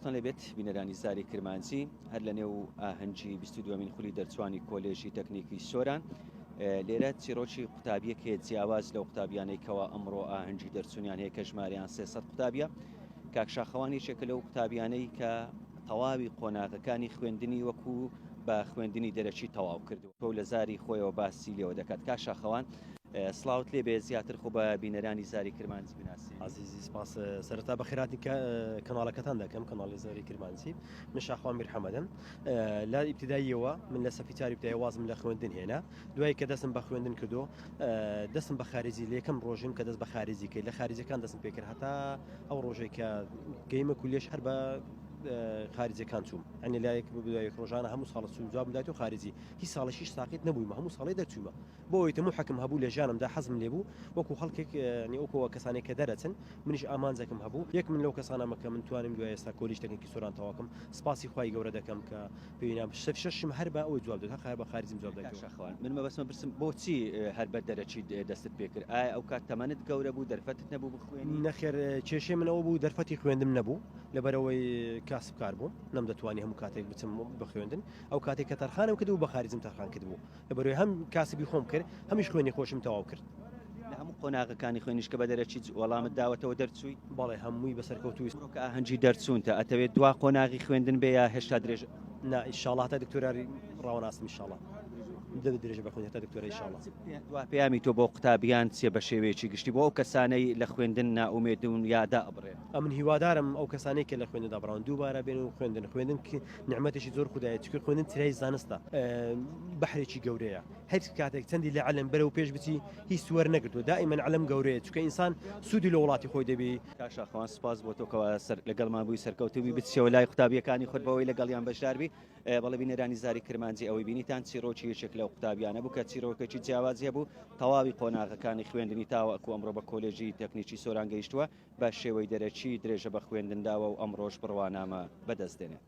سڵاوتان لێبێت بینەرانی زاری کرمانجی هەر لە نێو ئاهەنگی 22مین خولی دەرچوانی کۆلێژی تەکنیکی سۆران لێرە چیرۆکی قوتابیەک هەیە جیاواز لەو قوتابیانەی کەوا ئەمڕۆ ئاهەنگی دەرچوونیان هەیە کە ژمارەیان 300 قوتابیە کاک شاخەوان یەکێکە لەو قوتابیانەی کە تەواوی قۆناغەکانی خوێندنی وەکو بە خوێندنی دەرەکی تەواو کردووە و لە زاری خۆیەوە باسی لێوە دەکات کاک شاخەوان سڵاوت لێ بێ زیاتر خۆ بە بینەرانی زاری کرمانجی بناسێنی. ئازیزی سپاس سەرەتا بەخێرهاتنی کەناڵەکەتان دەکەم کەناڵی زاری کرمانجی من شاخوان میر حەمەدم لە ئیبتداییەوە من لە سەفی چاری ئیبتدایی وازم لە خوێندن هێنا دوای کە دەستم بە خوێندن کردو دەستم بە خارجی لە یەکەم ڕۆژم کە دەست بە خارجی کرد لە خارجەکان دەستم پێکرد هەتا ئەو ڕۆژێک کە گەیمە کولێش هەر بە خارجەکان چووم ئەنی لایەک دوای ڕۆژانە هەموو ساڵە چوو جوابم دایت و خارجی هیچ ساڵێکیش ساقیت نەبوویمە هەموو ساڵی دەرچوومە بۆ ئەوەی تموحەکم هەبوو لە ژیانمدا حەزم لێ بوو وەکو خەڵکێک یانی وەکو ئەو کەسانەی کە دەرەچن منیش ئامانجەکم هەبوو یەک من لەو کەسانەمە کە من توانیم دوای ئێستا کۆلیژ تەکنیکی سۆران تەواوکەم سپاسی خوای گەورە دەکەم کە پێی نام شەف شەشم هەر بە ئەوەی جواب دێت هەق هەر بە خارجیم جواب کاک دایتەوە. شاخەوان من مەبەستمە بپرسم بۆچی هەر بە دەرەکی دەستت پێ کرد ئایا ئەو کات تەمەنت گەورە بوو دەرفەتت نەبوو بخوێنی؟ نەخێر کێشەی من ئەوە بوو دەرفەتی خوێندم نەبوو لەبەرئەوەی کاسبکار بووم نەمدەتوانی هەموو کاتێک بچم بخوێندن ئەو کاتێک کە تەرخانم کردبوو بە خارجیم تەرخان کردبوو لەبەرئەوەی هەم کاسبی خۆم کرد هەمیش خوێنی خۆشم تەواو کرد. لە هەموو قۆناغەکانی خوێنیش کە بە دەرەکی وەڵامت داوەتەوە دەرچووی؟ بەڵێ هەمووی بە سەرکەوتووی. ئەمڕۆ کە ئاهەنگی دەرچوونتە ئەتەوێت دوا قۆناغی خوێندن بێ یا هێشتا درێژە؟ نا ئیشاڵا هەتا دکتۆراری ڕاوەناستم ئیشاڵا دەبێت درێژە بە خوێندن هەتا دکتۆرا ئیشاڵا. دوا پەیامی تۆ بۆ قوتابیان چیە بە شێوەیەکی گشتی بۆ ئەو کەسانەی لە خوێندن نائومێدون یا دائەبڕێن؟ ئەمن هیوادارم ئەو کەسانەی کە لە خوێندن دابڕاون دووبارە بێن و خوێندن خوێندن نیعمەتێکی زۆر خودایە چونکە خوێندن چرای زانستە بەحرێکی گەورەیە هەر کاتێک چەندی لە عەلم بەرەو پێش بچی هیچ وەرنەگرتووە دائیمەن عەلم گەورەیە چونکە ئینسان سوودی لە وڵاتی خۆی دەبی. کاک شاخەوان سوپاس بۆ تۆ کەوا سەر لەگەڵمان بووی سەرکەوتوو بی بچیەوە لای قوتابیەکانی خۆت بەوەی لەگەڵیان بەشدار بی بەڵێ بینەرانی زاری کرمانجی ئەوەی بینیتان چیرۆکی یەکێک لەو قوتابیانە بوو کە چیرۆکێکی جیاوازی هەبوو تەواوی قۆناغەکانی خوێندنی تاوەکو ئەمڕۆ بە کۆلێژی تەکنیکی سۆران گەیشتووە بە شێوەی دەرەکی درێژە بە خوێندن داوە و ئەمڕۆش بڕوانامە بەدەست دێنێت.